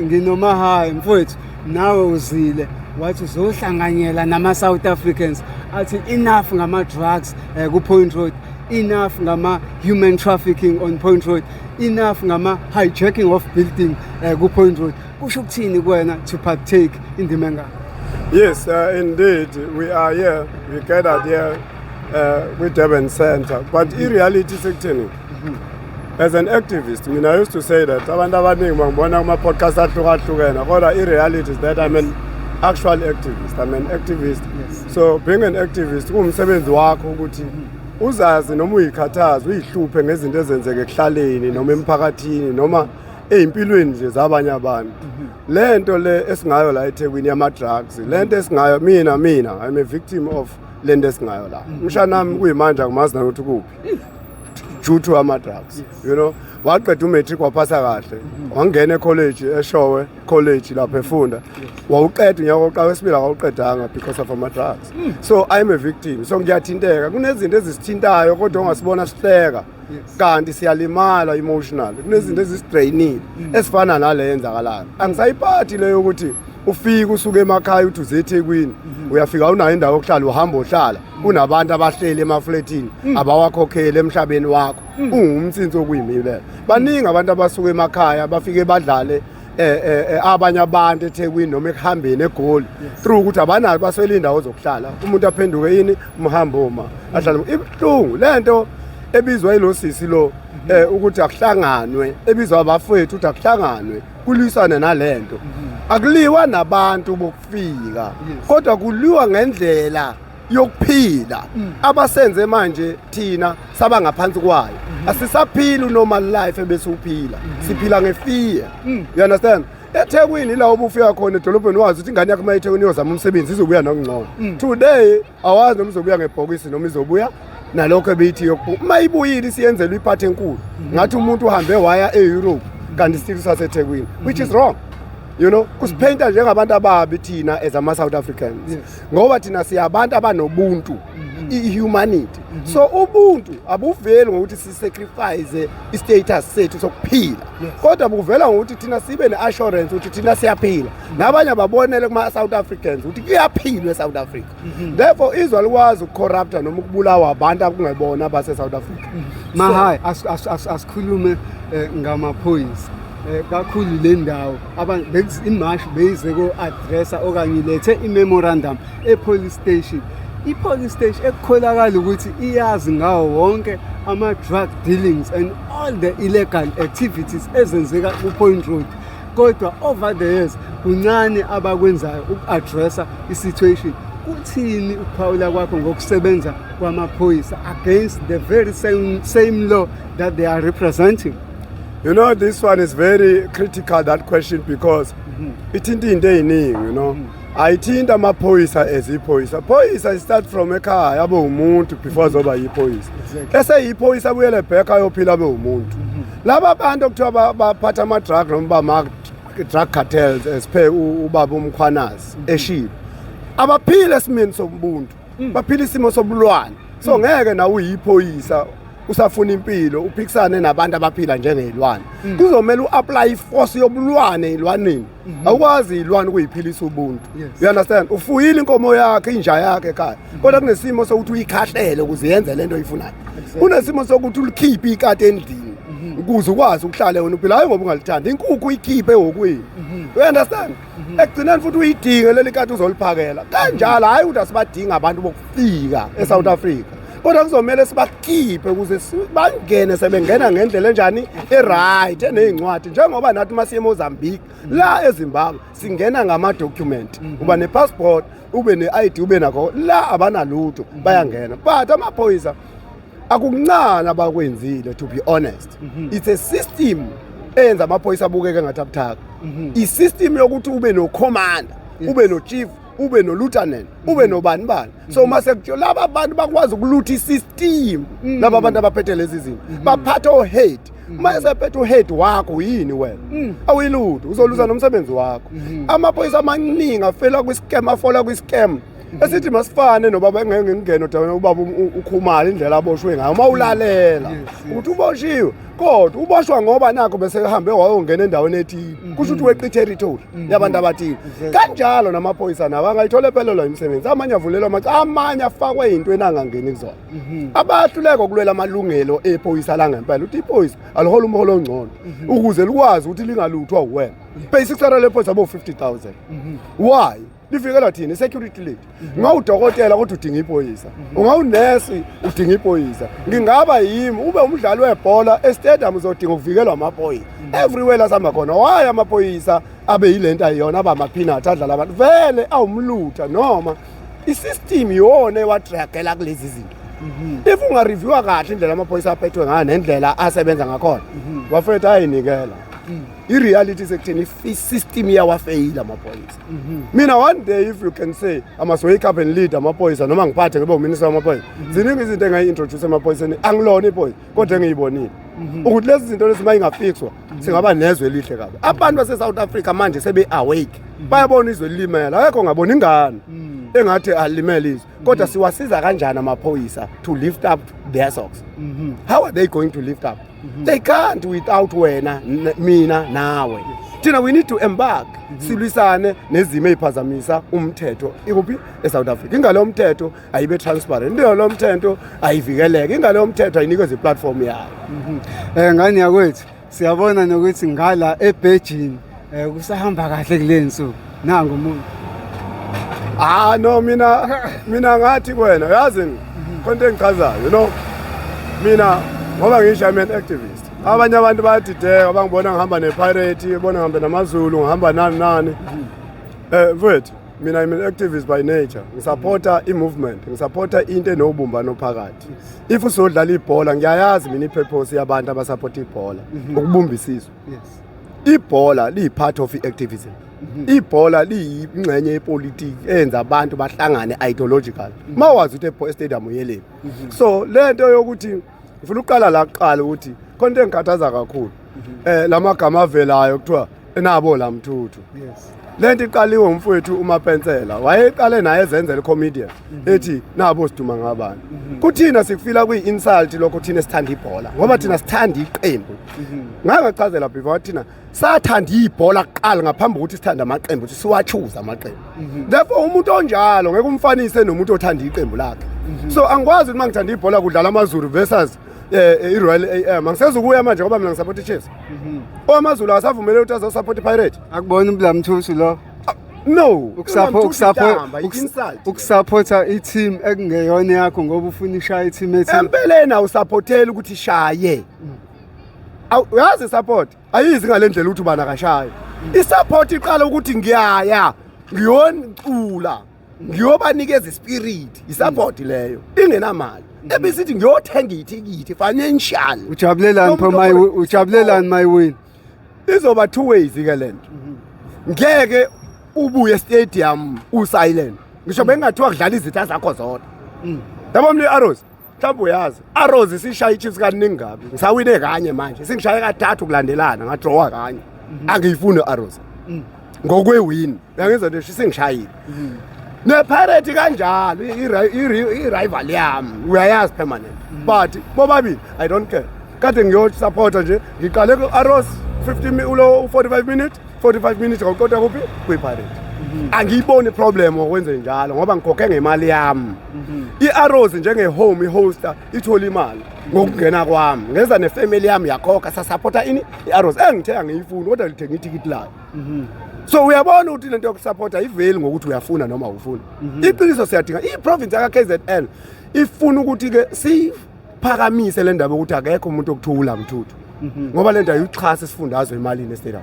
NginoMahaye mfowethu, nawe uzile wathi uzohlanganyela nama-South Africans athi enough ngama-drugs ku-Point Road, enough ngama-human trafficking on Point Road, enough ngama-hijacking of building ku-Point Road. Kusho ukuthini kuwena to partake indima engaka? Yes, indeed, we are here. We gathered here with Durban Center. But in reality, sekutheni, as an activist, I mean, I used to say that abantu abaningi bangibona kuma-podcast ahlukahlukene, kodwa i-reality is that I'm an actual activist. I'm an activist. So being an activist, kuwumsebenzi wakho ukuthi uzazi noma uyikhathaze, uyihluphe ngezinto ezenzeka ekuhlaleni noma emphakathini noma ey'mpilweni nje zabanye abantu. Le nto le esingayo la eThekwini yama-drugs, le nto esingayo, mina I'm a victim of le nto esingayo la. Umshana wami kuyimanje angimazi nanokuthi kuphi due to ama-drugs. Waqeda u-matric, waphasa kahle, wangena e-college, eShowe College lapho efunda, wawuqeda unyaka wokuqala, wesibili akawuqedanga because of ama-drugs. So I'm a victim, so ngiyathinteka. Kunezinto ezisithintayo kodwa ongasibona sihleka, kanti siyalimala emotional. Kunezinto ezisidrainile ezifana nale yenzakalayo. Angisayiphathi leyo ukuthi ufike usuke emakhaya uthi uze eThekwini, uyafika unayo indawo yokuhlala, uhamba ohlala kunabantu abahleli emafletini abawakhokheli emhlabeni wakho, ungumtsinsi okuyimilela. Baningi abantu abasuka emakhaya bafike badlale abanye abantu eThekwini noma ekuhambeni eGoli through ukuthi abanayo, baswele indawo zokuhlala. Umuntu aphenduke yini umhambo uma ahlala. Ibuhlungu lento ebizwa yilo sisi lo ukuthi akuhlanganwe, ebizwa abafowethu ukuthi akuhlanganwe kulwisane nalento. Akuliwa nabantu bokufika, kodwa kuliwa ngendlela yokuphila abasenze manje thina saba ngaphansi kwayo. Asisaphili normal life ebesiwuphila, siphila nge-fear, you understand? EThekwini la ubufika khona edolobheni wazi ukuthi ingane yakho uma eThekwini iyozama umsebenzi izobuya nokungcono. Today awazi noma izobuya ngebhokisi noma izobuya nalokho ebeyithi yokuphuma. Uma ibuyile isiyenzelwa iphathi enkulu, ngathi umuntu uhambe waya e-Europe, kanti still usaseThekwini, which is wrong. Kusiphenta njengabantu ababi thina as ama-South Africans, ngoba thina siyabantu abanobuntu, i-humanity. So ubuntu abuveli ngokuthi sisacrifice i-status sethu sokuphila, kodwa buvela ngokuthi thina sibe ne-assurance ukuthi thina siyaphila, nabanye ababonele kuma-South Africans ukuthi kuyaphilwa e-South Africa. Therefore izwe alikwazi ukucorrupta noma ukubulawa abantu akungebona abase-South Africa. Mahaye, asikhulume ngamaphoyisa kakhulu. Le ndawo imashi beyize ko-addressa okanye ilethe i-memorandum e-police station, i-police station ekukholakala ukuthi iyazi ngawo wonke ama-drug dealings and all the illegal activities ezenzeka ku-Point Road, kodwa over the years kuncane abakwenzayo uku-addressa i-situation. Kuthini ukuphawula kwakho ngokusebenza kwamaphoyisa against the very same law that they are representing? This one is very critical, that question, because ithinta into ey'ningi. Ayithinta amaphoyisa as iphoyisa. Phoyisa start from ekhaya abe umuntu before azoba yiphoyisa. Eseyiphoyisa abuyele back ayophila abe umuntu. Laba bantu okuthiwa baphatha ama-drug noma bama-drug cartels, as per ubaba uMkhwanazi eshilo, abaphile esimeni sobuntu, baphila isimo sobulwane. So ngeke nawe uyiphoyisa usafuna impilo uphikisane nabantu abaphila njengey'lwane. Kuzomele u-apply iforce yobulwane ey'lwaneni. Awukwazi iy'lwane ukuyiphilisa ubuntu. You understand? Ufuyile inkomo yakhe, inja yakhe ekhaya, kodwa kunesimo sokuthi uyikhahlele ukuze yenze lento oyifunayo. Kunesimo sokuthi ulikhiphe ikati endlini ukuze ukwazi ukuhlala wena uphila, hayi ngoba ungalithandi. Inkukhu uyikhiphe ehhokweni, you understand? Ekugcineni futhi uyidinge leli kati uzoliphakela kanjalo. Hhayi ukuthi asibadinga abantu bokufika e-South Africa, kodwa kuzomele sibakhiphe ukuze bangene sebengena ngendlela enjani, e-right, eney'ncwadi, njengoba nathi uma siye eMozambique la eZimbabwe singena ngama-document, uba ne-passport, ube ne-ID, ube nakho. La abanalutho bayangena, but amaphoyisa akukuncane abakwenzile. To be honest, it's a system eyenza amaphoyisa abukeke ngathi abuthaka, i-system yokuthi ube no-commander, ube no-chief, ube no-lieutenant, ube nobani bani. So uma sekuthiwa laba bantu bakwazi ukulutha i-system, laba bantu abaphethe lezi zinto baphatha o-head. Uma esephethe u-head wakho, yini wena? Awuyilutho, uzoluza nomsebenzi wakho. Amaphoyisa amaningi afela kwi-scam, afola kwi-scam. Esithi masifane nobaba, engeke ngingene odabeni, ubaba uKhumalo, indlela aboshwe ngayo uma ulalela ukuthi uboshiwe, kodwa uboshwa ngoba nakho bese ehambe wayongena endaweni ethile, kusho ukuthi weqa i-territory yabantu abathile. Kanjalo namaphoyisa nawo angayithola ephelelwa imisebenzi, amanye avulelwa amacala, amanye afakwe ey'ntweni angangeni kuzona. Abahluleka ukulwela amalungelo ephoyisa langempela, ukuthi iphoyisa alihola umholo ongcono ukuze likwazi ukuthi lingaluthwa uwena. Basic salary lephoyisa abo 50,000. Why? Livikela thina, i-security lethu. Ungawudokotela kodwa udinga iphoyisa, ungawunesi udinga iphoyisa, ngingaba yimi ube umdlali webhola e-stadium uzodinga ukuvikelwa amaphoyisa. Everywhere la sihamba khona, why amaphoyisa abe yilento ayiyona, aba ama-peanut adlala abantu vele awumlutha, noma i-system yona ewadragela kulezi zinto? If unga-reviewa kahle indlela amaphoyisa aphethwe ngayo nendlela asebenza ngakhona, bafethu, ayinikela i-reality sekutheni i-system iyawafeyila amaphoyisa. Mina, one day, if you can say I must wake up and lead amaphoyisa, noma ngiphathe ngibe uminister wamaphoyisa, ziningi izinto engayi-introduce emaphoyiseni. Angilona iphoyisa, kodwa engiyibonile ukuthi lezi zinto lezi uma ingafixwa singaba nezwe elihle kabi. Abantu base-South Africa manje sebe-awake, bayabona izwe lilimele, akekho ngabona ingane engathi alimele izwe. Kodwa siwasiza kanjani amaphoyisa to lift up their socks? How are they going to lift up? They can't without wena, mina nawe. Thina we need to embark, silwisane nezimo ey'phazamisa umthetho ikuphi e-South Africa. Ingalo mthetho ayibe transparent, ingalo mthetho ayivikeleke, ingalo mthetho ayinikeze i-platform yayo. Ngani yakwethu, siyabona nokuthi ngala eBeijing kusahamba kahle kule nsuku. Nangu umuntu. Ah no, mina ngathi kuwena, yazi konke engichazayo, mina ngoba ngisho I'm an activist. Abanye abantu bayadideka bangibona ngihamba nePirate, bona ngihambe namaZulu, ngihamba nani nani. Mfowethu, mina I'm an activist by nature. Ngisupporta i-movement, ngisupporta into enobumbano phakathi. If usodlala ibhola, ngiyayazi mina i-purpose yabantu abasupporta ibhola, ukubumba isizwe. Ibhola liyi-part of i-activism. Ibhola liyingxenye yepolitiki eyenza abantu bahlangane ideological. Mawazi ukuthi e-stadium uyeleni. So lento yokuthi ngifuna ukuqala la kuqala ukuthi khona into engikhathaza kakhulu. Lamagama avelayo kuthiwa enabo lamthuthu. Lento iqaliwe umfowethu uMapensela, wayeqale naye ezenzela comedian ethi nabo siduma ngabantu. Kuthina sikufila kuyi-insult lokho, thina sithanda ibhola, ngoba thina sithanda iqembu. Ngangachazela before, thina sathanda ibhola kuqala ngaphambi kokuthi sithande amaqembu, ukuthi siwa-choose amaqembu. Therefore umuntu onjalo ngeke umfanise nomuntu othanda iqembu lakhe. So angikwazi ukuthi uma ngithanda ibhola kudlala AmaZulu versus i-Royal AM, angisezukuya manje ngoba mina ngisupport i-Chiefs. OwamaZulu asavumele ukuthi azosupport i-Pirate. Akubona ubulamthuthu lo? No. Ukusupporta ukusupporta i-team ekungeyona yakho ngoba ufuna ishaya i-team ethile. Empeleni awusupporteli ukuthi ishaye. Uyazi, support ayizi ngale ndlela ukuthi ubani akashaye. I-support iqala ukuthi ngiyaya ngiyonicula, ngiyobanikeza ispirit, i-support leyo ingenamali, ebesithi ngiyothenga ithikithi financial. Ujabulelani pho my ujabulelani my win? Izoba two ways ke lento. Ngeke ubuye stadium usilent, ngisho bengathiwa kudlala izitha zakho zodwa. Yabo mina i-Arrows, mhlawumbe uyazi, Arrows isishaya i-Chiefs kaningi kabi, ngisawine kanye manje, singishaye kathathu kulandelana, ngadrawa kanye. Angiyifuni i-Arrows ngokwe-win, uyangizwa nje, singishayile. Ne-Pirate kanjalo, i-rival yami, uyayazi, permanent. But bobabili I don't care. Kade ngiyosupporta nje, ngiqale ku-Arrows 50 ulo 45 minutes, 45 minutes ngawuqoda kuphi kwi-Pirate. Angiyiboni problem ngokwenze njalo ngoba ngikhokhe ngemali yami. I-Arrows njenge-home i-hoster ithola imali ngokungena kwami, ngeza nefamily yami, yakhokha, sasupporta ini i-Arrows engithe angiyifuni, kodwa ngithenga ithikithi layo. So uyabona ukuthi lento yokusupporta iveli ngokuthi uyafuna noma awufuni. Iqiniso, siyadinga i-province yaka-KZN ifuna ukuthi-ke siphakamise le ndaba yokuthi akekho umuntu okuthula mthuthu, ngoba le nto ayuxhasa isifundazwe emalini estadium,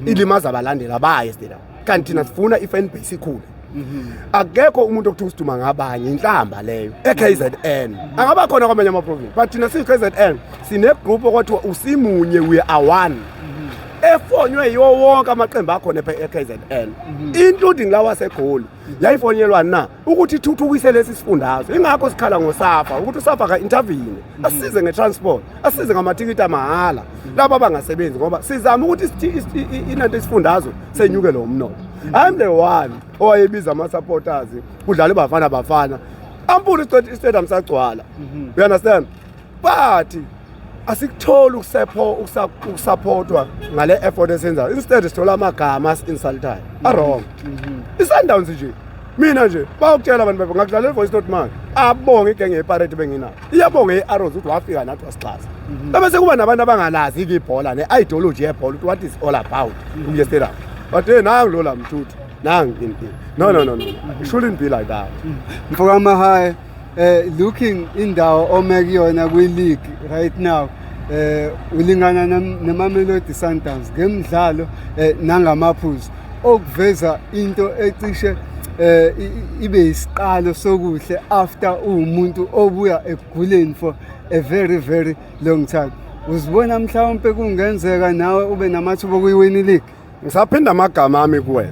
ilimaza abalandeli abaye estadium, kanti thina sifuna i-fan base ikhule. Akekho umuntu okuthiwa usiduma ngabanye, inhlamba leyo e-KZN. Angaba khona kwamanye ama-province, but thina siyi-KZN sine-group okwathiwa usimunye, we are one, efonywe yiwo wonke amaqembu akhona e-KZN, including lawa aseGoli. Yayifonyelwa na ukuthi ithuthukise lesi sifundazwe. Ingakho sikhala ngoSafa ukuthi uSafa ka-intervene, asize nge-transport, asize ngamathikithi amahhala laba abangasebenzi, ngoba sizama ukuthi inanto isifundazwe senyuke lo mnotho. I'm the one owayebiza ama-supporters kudlala iBafana Bafana, ampula istadium sagcwala. You understand? But asikutholi ukusupportwa ngale effort esenzayo. Instead sithola amagama asi-insultayo a-wrong. I-Sundowns nje, mina nje bayokutshela abantu bebe ngakudlalela voice note manje, abonge igenge yePirate benginayo, iyabonga i-Arrows ukuthi wafika nathi wasixhasa. Bese kuba nabantu abangalazi-ke ibhola ne-ideology yebhola ukuthi what is all about ukuye stadium, but hey, nangu lo la mthuthu nangu in in no no no no, it shouldn't be like that. Mfoka Mahaye, looking indawo ome kuyona kwi-league right now, ulingana neMamelodi Sundowns ngemidlalo nangamaphuzu, okuveza into ecishe ibe isiqalo sokuhle after uwumuntu obuya ekuguleni for a very very long time. Uzibona mhlawumbe kungenzeka nawe ube namathuba okuyiwina league? Ngisaphinda amagama ami kuwena,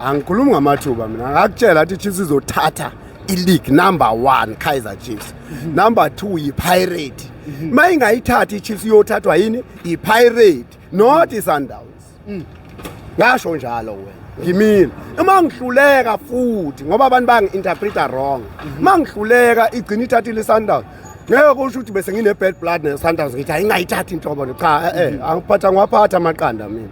angikhulumi ngamathuba. Mina ngakutshela athi Chiefs izothatha i-league. Number 1 Kaizer Chiefs, number 2 yi-Pirate. Ma ingayithathi i-Chiefs, iyothathwa yini? I-Pirate, not i-Sundowns. Ngasho njalo wena, ngimile. Uma ngihluleka futhi, ngoba abantu bangi-interpreta wrong, uma ngihluleka igcina ithathile i-Sundowns, ngeke kusho ukuthi bese ngine-bad blood ne-Sundowns, ngithi ayingayithathi inhlobo. Cha, angiphatha, ngiwaphatha amaqanda mina,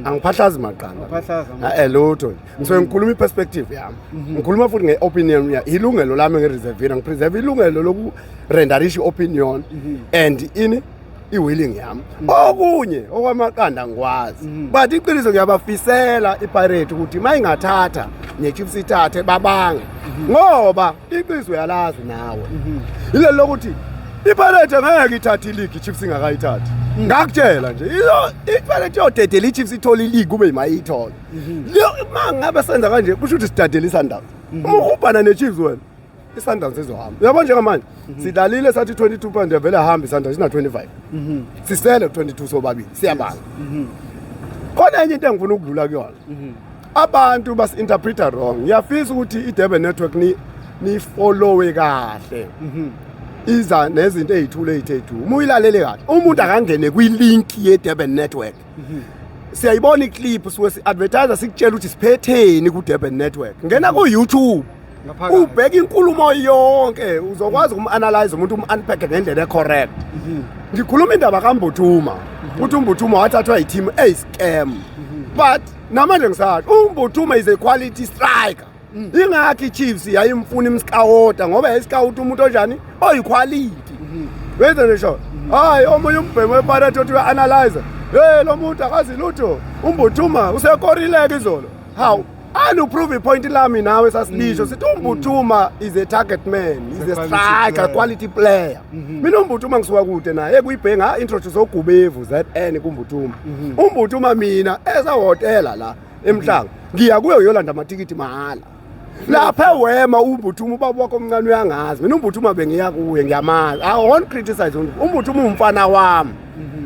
angiphahlazi maqanda. Awuphahlazi. Lutho nje, ngisuke ngikhuluma i-perspective yami, ngikhuluma futhi nge-opinion ya ilungelo lami, ngireservile, ngipreserve ilungelo lokurenderisha i-opinion and ini i-willing yami. Okunye okwamaqanda ngikwazi, but iqiniso ngiyabafisela iPirate ukuthi uma ingathatha ne-Chiefs ithathe babange, ngoba iqiniso uyalazi nawe, ileli lokuthi iPirate ngeke ithathe ileague iChiefs ingakayithathi. Ngakutshela nje, iPirate iyodedela iChiefs ithole ileague kube imayithole. Uma ngabe senza kanje, kusho ukuthi sidadela iSundowns. Uma uhubhana ne-Chiefs wena, i-Sundowns izohamba. Uyabona, njengamanje sidlalile sathi 22 pound, yavele ahamba i-Sundowns ina 25, sisele 22 sobabili, siyabanga. Khona enye into engifuna ukudlula kuyona, abantu basi-interpreta wrong. Ngiyafisa ukuthi i-Durban Network ni nifollowe kahle, iza nezinto ey'thule ey'thethu. Uma uyilalele kahle, umuntu akangene kwi-link ye-Durban Network, siyayibona iclip suke si-advertise, sikutshela ukuthi siphetheni ku-Durban Network. Ngena ku-YouTube. Ngaphakathi. Ubheka inkulumo yonke, uzokwazi ukum-analyze umuntu, um-unpack ngendlela e-correct. Ngikhuluma indaba kaMbuthuma, ukuthi uMbuthuma wathathwa yi-team eyi-scam, but namanje ngisasho, uMbuthuma is a quality striker. Ingakho i-Chiefs yayimfuna, imscouta, ngoba yayiscouta umuntu onjani, oyiquality. Wenze nisho, hayi, omunye umbhemi wePirate othi uya-analyze, hey, lo muntu akazi lutho, uMbuthuma usekorileke izolo. Hawu, aluprove ipoint lami nawe, sasilisho sithi uMbuthuma is a target man, is a quality striker, player. Quality player. Mina uMbuthuma ngisuka kude naye ekuyibhenga, introduce oGubevu ZN kuMbuthuma. UMbuthuma mina esahhotela la eMhlanga, ngiya kuyo yolanda amatikiti mahhala lapha ewema. UMbuthuma ubaba wakho omncane uyangazi. Mina uMbuthuma bengiya kuye, ngiyamazi. I won't criticize uMbuthuma, umfana wami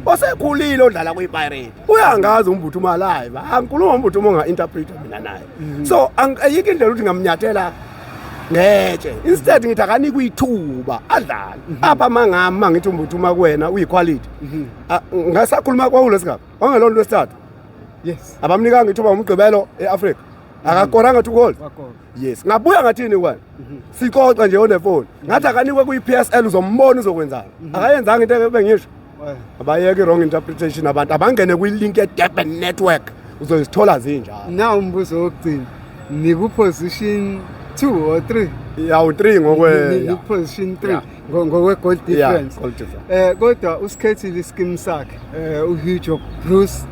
osekhulile odlala kwi-Pirate, uyangazi uMbuthuma live. Angikhuluma uMbuthuma onga-interpreta mina naye, so ayikho indlela ukuthi ngamnyathela ngetshe. Instead ngithi akanikwe ithuba adlale apha. Mangami mangithi uMbuthuma kuwena uyiquality. Ah, ngasakhuluma kwawulo sigaba wangelona lwesithathu. Abamnikanga ithuba ngomgqibelo e-Afrika, akakoranga two goals. Wakora. Yes, ngabuya ngathini kwena, sixoxa nje onefoni, ngathi akanikwe kwi-PSL, uzombona uzokwenzani. Akayenzanga into ebengisho. Abayeke i-wrong interpretation abantu, abangene kwi-link ye-Durban Network, uzozithola zinjalo. Now umbuzo wokugcina, niku-position 2 or 3? Yawu 3 ngokwe Niku-position 3 ngokwe-goal difference. Goal difference. Kodwa usikhethile iskim sakhe uHugo Broos,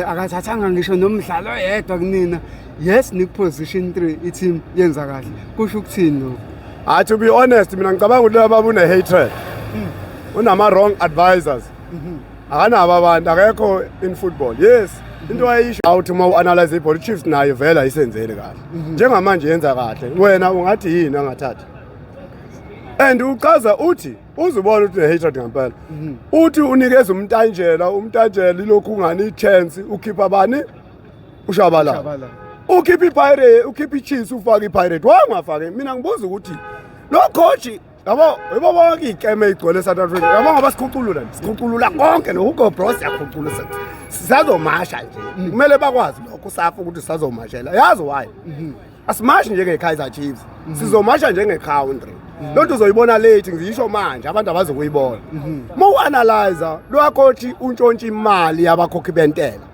akathathanga ngisho nomdlalo oyedwa kunina. Yes, niku-position 3, i-team yenza kahle. Kusho ukuthini lokho? Ah, to be honest, mina ngicabanga ukuthi laba une hatred, unama wrong advisors, akanabo abantu, akekho in football. Yes, into ayisho awuthi uma uanalyze ibhola, iChiefs nayo vele ayisenzeli kahle njengamanje. Yenza kahle, wena ungathi yini angathathi? And uchaza uthi uzubona ukuthi une-hatred ngempela, uthi unikeza uMntanjela, uMntanjela ilokhu ungani i-chance, ukhipha bani? UShabalala. Shabalala. Ukhipha iPirate, ukhipha iChiefs, ufaka iPirate, wangafaki. Mina ngibuza ukuthi lo coach Yabo, yebo, bonke iy'keme ey'gcwele e-South Africa, yabo, ngoba sikhuculula nje, sikhuculula konke no-Hugo Broos siyakhucula, sisazomasha nje. Kumele bakwazi lokho safa ukuthi sisazomashela. Yazi why? Asimashi njenge-Kaizer Chiefs, sizomasha njenge-country. Loo nto uzoyibona late, ngiyisho manje, abantu abazokuyibona. Uma u-analyza lowa coach, untshontsha imali yabakhokhi bentela.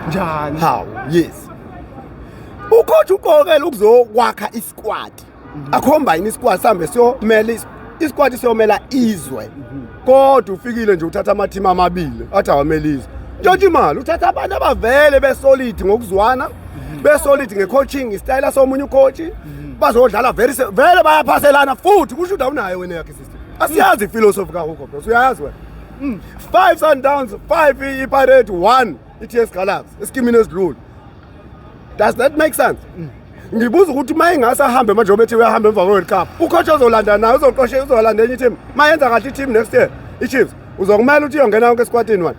Njani? How? Yes, ucoach uqokela ukuzokwakha isquad, a-combine isquad, sihambe siyomela isquad, siyomela izwe, kodwa ufikile nje uthatha amateam amabili athi awamele izwe, ntshontsha imali, uthatha abantu abavele besolid ngokuzwana, besolid nge-coaching isitayela somunye ucoach, bazodlala very vele bayaphaselana futhi. Kusho ukuthi awunayo wena yakhe system. Asiyazi iphilosophy kaHugo Broos, uyayazi wena? Five Sundowns, five iPirate, one i-TS Galaxy esikimini esidlule. Does that make sense? Ngibuza ukuthi uma ingase ahambe manje, obethi uyahamba emva kwe-World Cup, ucoach ozolanda naye uzoqoshe, uzolanda enye i-team, uma yenza kahle i-team next year i-Chiefs, uzokumela ukuthi iyongena yonke esquadini wena?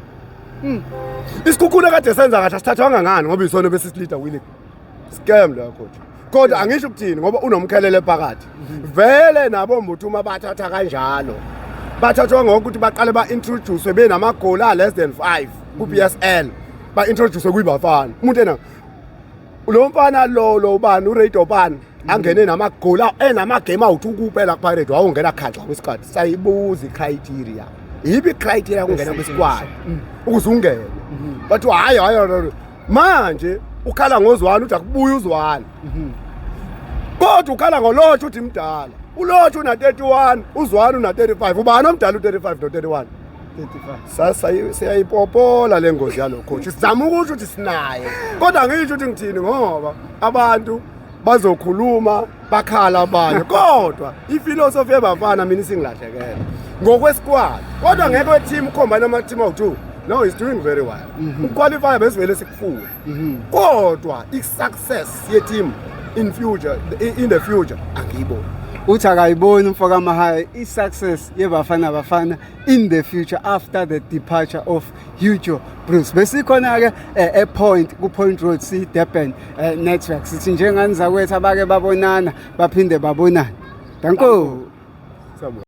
Isikhukhula kade senza kahle asithathwanga ngani, ngoba isona besisilida kwi-league? Scam leyo coach. Kodwa angisho ukuthini, ngoba unomkhelele phakathi vele. Nabo Mbuthuma bathatha kanjalo, bathathwa ngokuthi baqale ba-introduce benamagoli a-less than 5 ku-PSL, ba-introduce kwiBafana. Umuntu ena lo mfana lo ubani, uRaydopani, angene namagoli enamagame awu-2 kuphela kuPirate, wawungena khaxa kwisikhathi. Sayibuza i-criteria, yiphi i-criteria kungena kwisquad ukuze ungene? Bathi hayi, hayi, hayi. Manje ukhala ngozwane, uthi akubuye uzwane, kodwa ukhala ngoLorch, uthi mdala uLorch, una-31, uzwane una-35. Ubani omdala, u-35 no-31? 35. Siyayipopola le ngozi yalo coach. Sizama ukusho ukuthi sinaye, kodwa ngisho ukuthi ngithini, ngoba abantu bazokhuluma, bakhala abanye, kodwa iphilosophy yebafana mina isingilahlekela ngokwesquad, kodwa ngeke kwe-team ucombine ama-team awu-2. No, he's doing very well. Uqualify besivele sikufuna, kodwa i-success ye-team in the future angiyiboni. Uthi akayiboni umfo kaMahaya i-success yeBafana Bafana in the future after the departure of Hugo Broos. Besikhona-ke e-Point, ku-Point Road, siyi-Durban Network. Sithi njengani zakwethu, abake babonana baphinde babonane. Danko. Siyabonga.